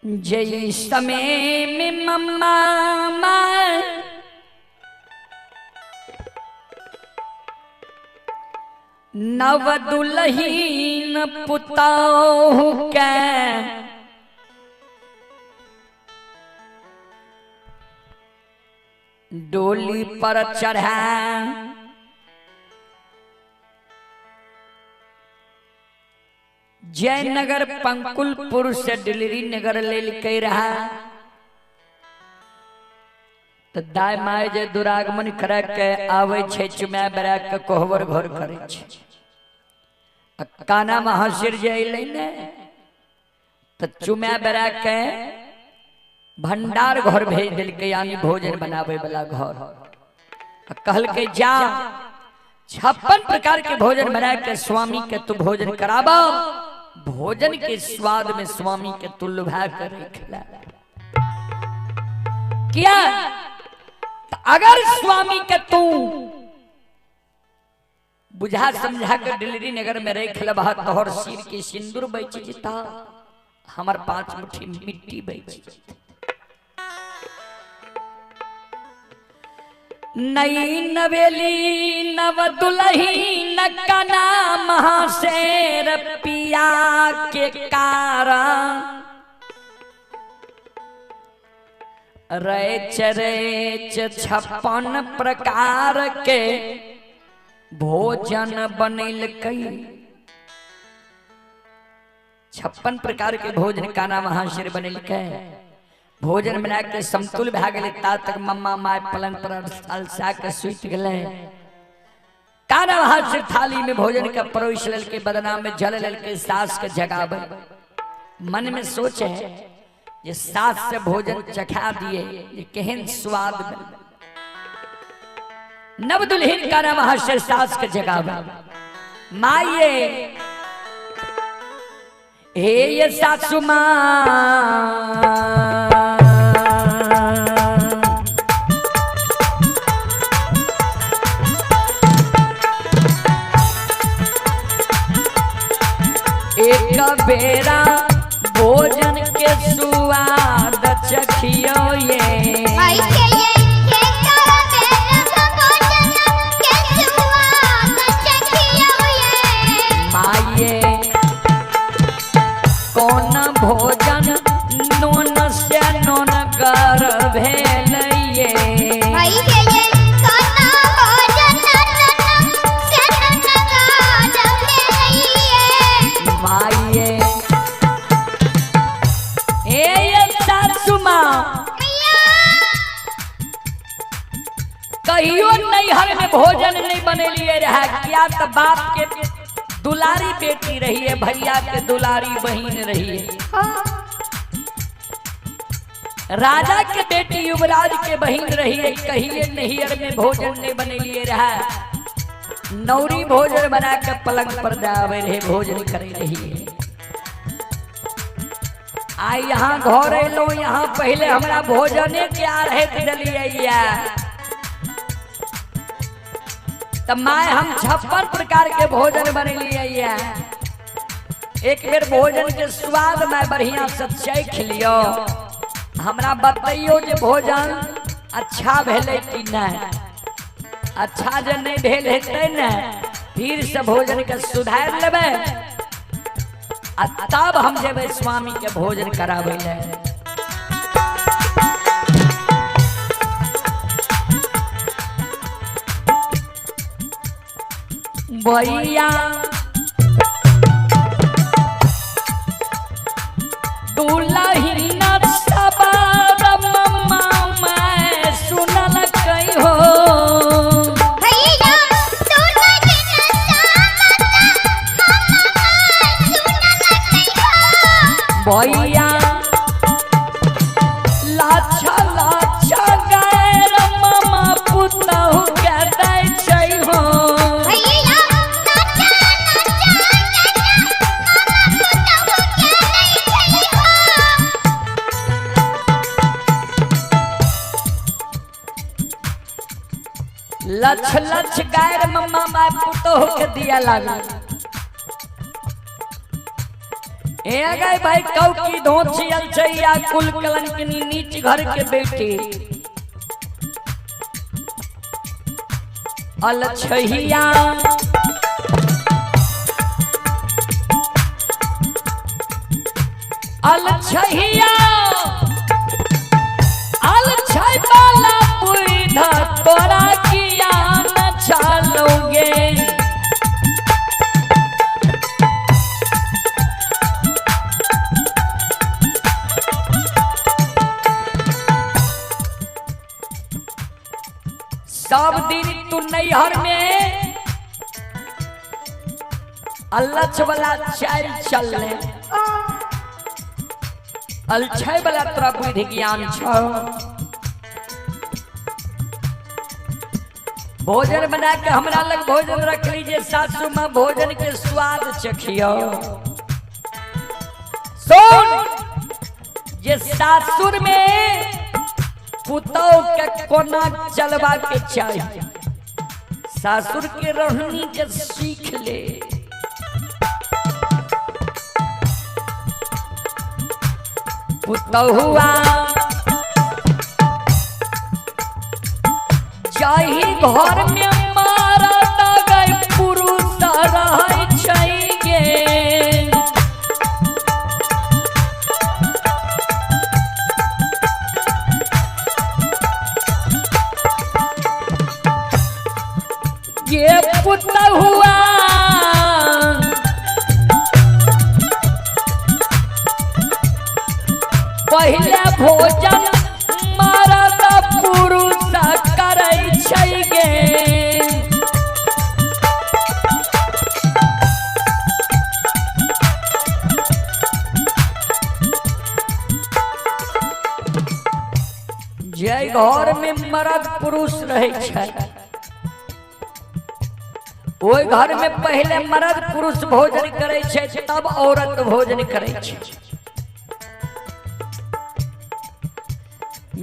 जय समय में मम्मा माय नव दुलहीन पुतहु के डोली पर चढ़ा जयनगर पंकुलपुर से डिलीवरी नगर ले रहा तो दाय my जे दुरागमन करे के आवे छे चुमा बरा के कोहबर घर करे छे। काना महाशिर जे अइलै ने तो चुमा बरा के भंडार घर भेज देलकै, यानी भोजन बनावे वाला घर। कहलकै जा 56 प्रकार के भोजन बना के स्वामी के तू भोजन कराबा, भोजन के स्वाद में स्वामी के तू लुभा कर रखला। क्या अगर स्वामी के तू बुझा समझा कर डिलीवरी नगर में रख लबा तोहर सिर के सिंदूर बच जेता, हमर 5 मुट्ठी मिट्टी बच जेता। नई नवेली नव दुलही नकना महाशेर पिया के कारण रैच रैच 56 प्रकार के भोजन बनैलकै। 56 प्रकार के भोजन काना महाशेर बनैलकै। भोजन बना के समतुल भए गेलै, ता तक मम्मा my पलंग पर अलसा के सुति गेलै। काना महाशेर थाली में भोजन के परोस लेलकै, बदना में जल लेलकै, सास के जगाबै। मन में सोचे ये सास से भोजन चखा दिए ये केहन स्वाद। नव दुल्हन काना महाशेर सास के जगाबै, माये हे ये सासू माँ एक बेरा भोजन के स्वाद चखियो ये। माये कौन भोजन नून से नून कर भेल ये। माये ए सासू माँ कहियो नैहर में भोजन नहीं बनेलिए रहा, क्या तो बाप के दुलारी बेटी रही है, भैया के दुलारी बहन रही है। राजा के बेटी युवराज के बहन रही है, कहिए नैहर में भोजन नहीं बनेलिए रहा। नौरी भोजन बना के पलंग पर जावे रहे, भोजन करे रही है। आई यहाँ घर अलो, यहाँ पहले हमरा भोजने क्या रहे दिलिए। तब my हम 56 प्रकार के भोजन बनेलिए। एक बेर भोजन के स्वाद मैं बढ़िया से चख लियो, हमरा बतैयो जे भोजन अच्छा भेलै कि नहीं। अच्छा जे नहीं भेल हेतै ने फिर से भोजन के सुधार लेबै आ तब हम जेबै स्वामी के भोजन कराबै ले। भैया दुलहिन सबार मम्मा मैं सुनल कहो। भैया लाछा लाछा गैर मम्मा पुतहु के दै छै हो। लछ लछ गैर मम्मा my पुतहु के दिया लागल। ए गए भाई कौ की धोची अलछैया कुल कलंकनी नीच घर के बेटी अलछैया अलछैया अलछै वाला बुढ़ा तोरा किया न चालोगे। सब दिन तू नैहर में अलछ वाला चाल चल अलछै वाला तोरा बुद्धि ज्ञान छौ। भोजन बना के हमरा लग भोजन रख लीजिए सासू माँ भोजन के स्वाद चखियो। सुन ये सासुर में पुतौ के कोना चलबा के चाहिए सासुर के रहनी के सीख ले। पुतहुआ जाहि घर में मारत गए पुरुष रहै छै गे। ये पुतहुआ पहले भोजन मरद पुरुष करै छै गे। जे घर में मरद पुरुष रहै छै ओहि घर में पहले मरद पुरुष भोजन करै छै तब औरत भोजन करै छै।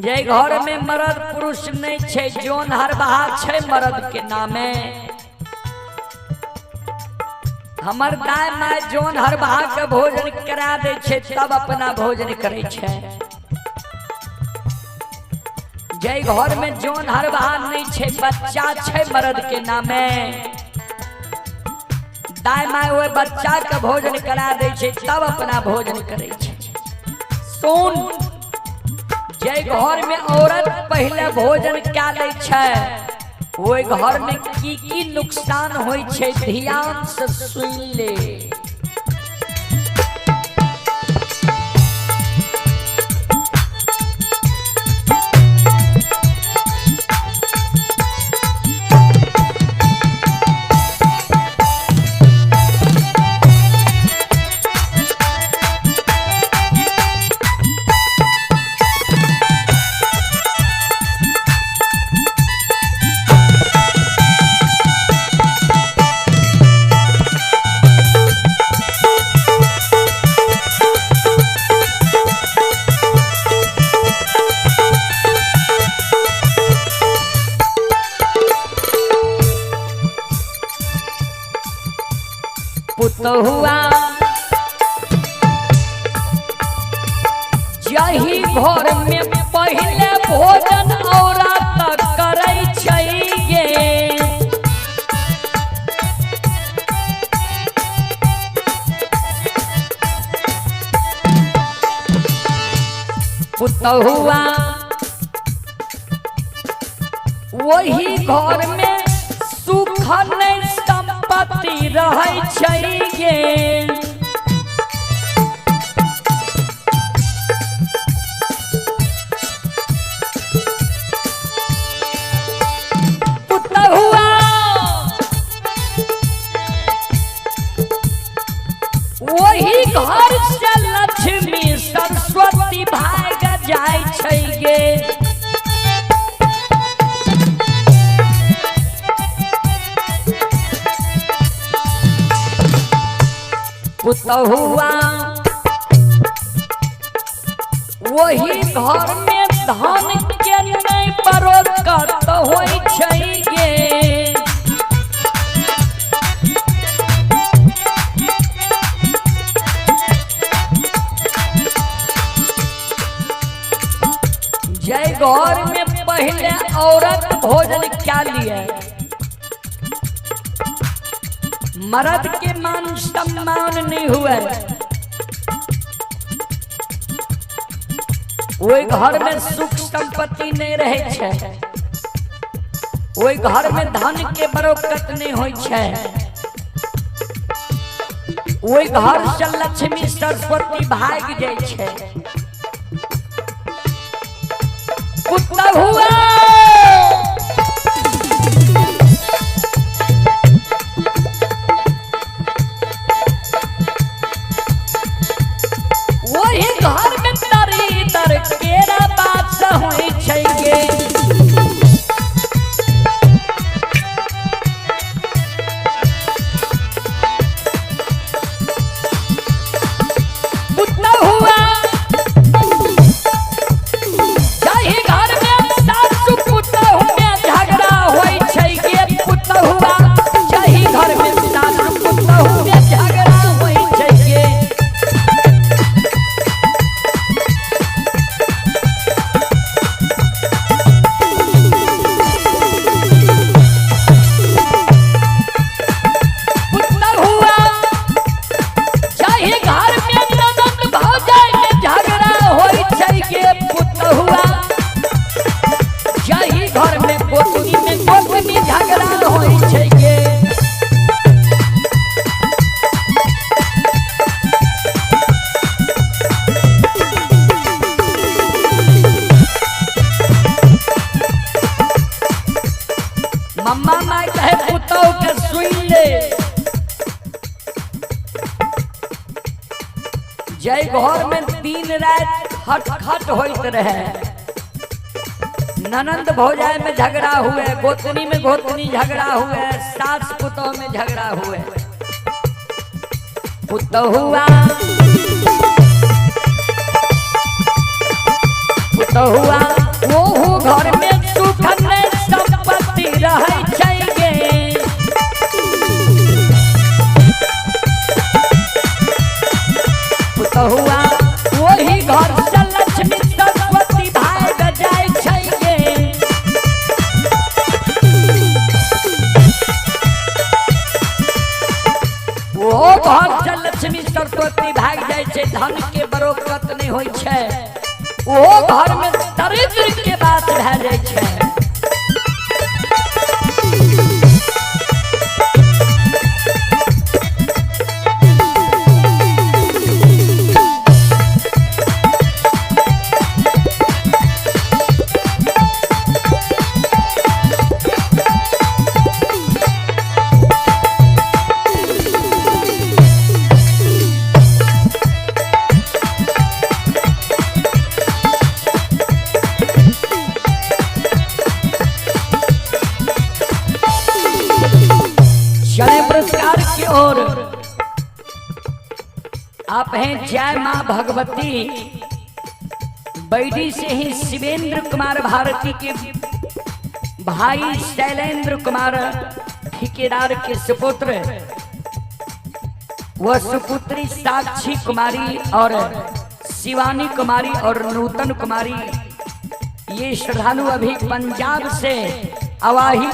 जे घर में मरद पुरुष नहीं छै जोन हरबाहा छै मरद के नामे। हमर दाय my zone हरबाहा के भोजन करा दै छै तब अपना भोजन करै छै। जे घर में जोन हरबाहा नहीं छै बच्चा छै मरद के नामे दाय my ओहि बच्चा के भोजन करा दै छै तब अपना भोजन करै छै। सुन जे घर में औरत पहले भोजन क्या लै छै ओहि घर में की की नुकसान होइ छै ध्यान से सुन ले। पुतहुआ जही घर में पहले भोजन औरत करै छै गे। पुतहुआ वही घर में सुख नहीं संपत्ति रहै छै गे। पुतहुआ वही घर से लक्ष्मी सरस्वती भाग जाय छै गे। पुतहुआ वही घर में धन के नहीं बरकत होइ छै गे। जय घर में पहले औरत भोजन क्या लिए, मर्द के मान सम्मान नहीं हुए, ओहि घर में सुख संपत्ति नहीं रहे छै, ओहि घर में धन के बरकत नहीं होई छै, ओहि घर से लक्ष्मी सरस्वती भाग जाय छै। कुत्ता हुआ वही घर में तरी तर केरा बात होई छै गे। कुत्ता हुआ जाहि घर में सासु पुतहु में झगड़ा होई छै गे। पुतहु हुआ जाहि घर में सासु पुतहु में झगड़ा होई छै गे। पुतहु हुआ जाहि घर में ननद भौजाई में झगड़ा होई छै गे। पुतहु हुआ जाहि घर में गोतनी में गोतनी झगड़ा होई छै गे। मम्मा माय कहे पुतहु के सुन ले, जय घर में दिन रात खटखट होइत रहे, ननंद भौजाई में झगड़ा हुए, गोतनी में गोतनी झगड़ा हुए, सास पुतहु में झगड़ा हुए। पुतहुआ पुतहुआ ओहू घर में सुख ने संपत्ति रहै छै गे। पुतहुआ वही घर से लक्ष्मी सरस्वती भाग जाय छै गे। वो घर से लक्ष्मी सरस्वती भाग जाय छै, धन के बरकत नहीं होई छै, वो घर में दरिद्र के बात भए जाय छै। चले पुरस्कार की ओर आप हैं जय मां भगवती बैडी से ही शिवेंद्र कुमार भारती के भाई शैलेंद्र कुमार ठेकेदार के सुपुत्र व सुपुत्री साक्षी कुमारी और शिवानी कुमारी और नूतन कुमारी, ये श्रद्धालु अभी पंजाब से अवाही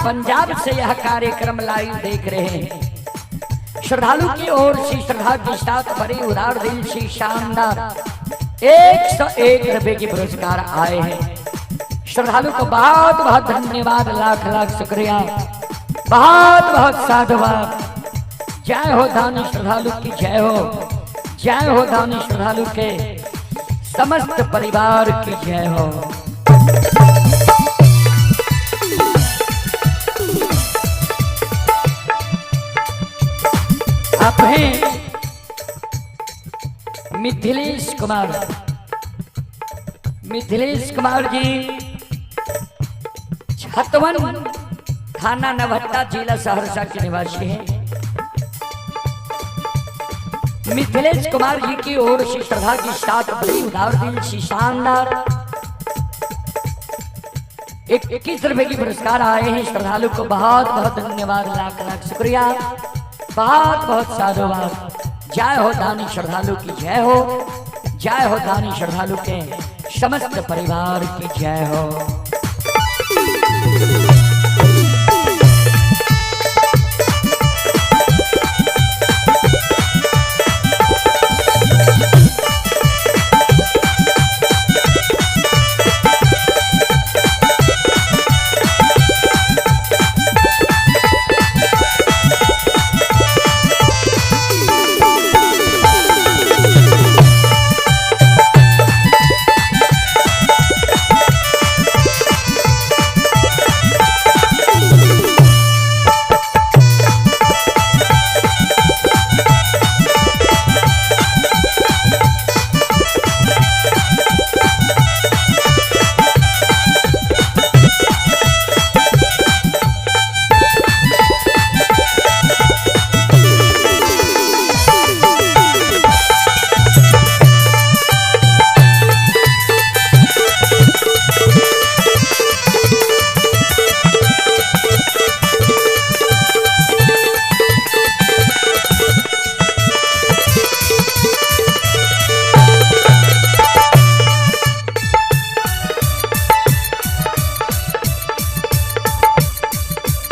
पंजाब से यह कार्यक्रम लाइव देख रहे हैं। श्रद्धालु की ओर से श्रद्धा के साथ बड़ी उदार दिल से शानदार 101 रुपए के पुरस्कार आए हैं। श्रद्धालु को बहुत बहुत धन्यवाद, लाख लाख शुक्रिया, बहुत बहुत साधुवाद। जय हो दानी श्रद्धालु की जय हो, जय हो दानी श्रद्धालु के समस्त परिवार की जय हो। आप हैं मिथिलेश कुमार, मिथिलेश कुमार जी छतवन थाना नवहट्टा जिला सहरसा के निवासी हैं। मिथिलेश कुमार जी की ओर से श्रद्धा के साथ बड़ी उदार दिल से शानदार 21 रुपए की पुरस्कार आए हैं। श्रद्धालु को बहुत बहुत धन्यवाद, लाख लाख शुक्रिया, बहुत बहुत साधुवाद। जय हो दानी श्रद्धालु की जय हो, जय हो दानी श्रद्धालु के समस्त परिवार की जय हो।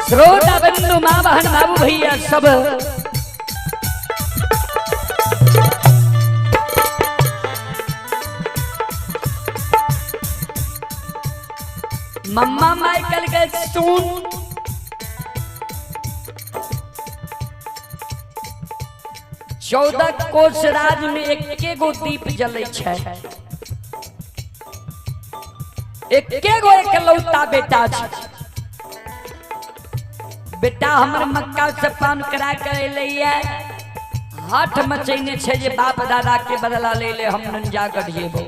श्रोता बंधु माँ बहन बाबू भैया सब मम्मा माइकल के सुन 14 कोस राज में एके गो दीप जलै छै, एके गो एकलौता बेटा छै। बेटा हमर मक्का से पान करा के अयलैया, हाथ मचैने छै जे बाप दादा के बदला ले ले हम नंजा गढ़िएबो।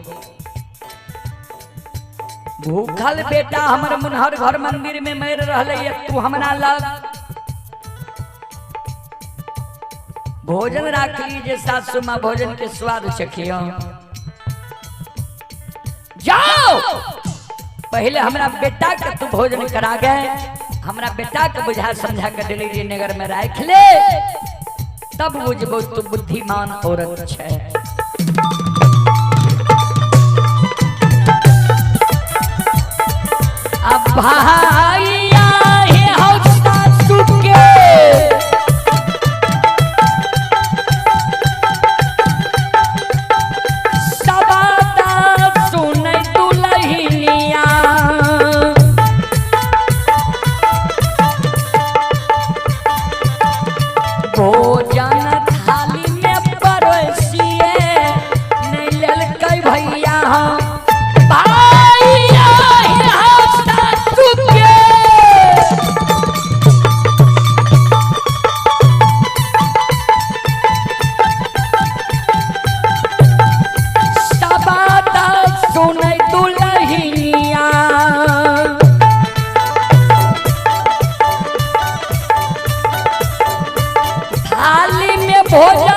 भूखल बेटा हमर मुनहर घर मंदिर में मर रहलैया, तू हमरा लग भोजन राखली जे सासू माँ भोजन के स्वाद चखियो। जाओ पहले हमरा बेटा के तू भोजन करा गए, हमरा बेटा के बुझा समझा के डिलीवरी नगर में राख ले, तब बुझबो तू बुद्धिमान औरत छै। अब भाइया हे हौ सासू के सबादा सुनै दुलहिनिया, भोजन थाली में परोसिए नहीं लेलकै भैया भाइया हे हौ सासू के। सबादा सुनै दुलहिनिया, थाली में भोजन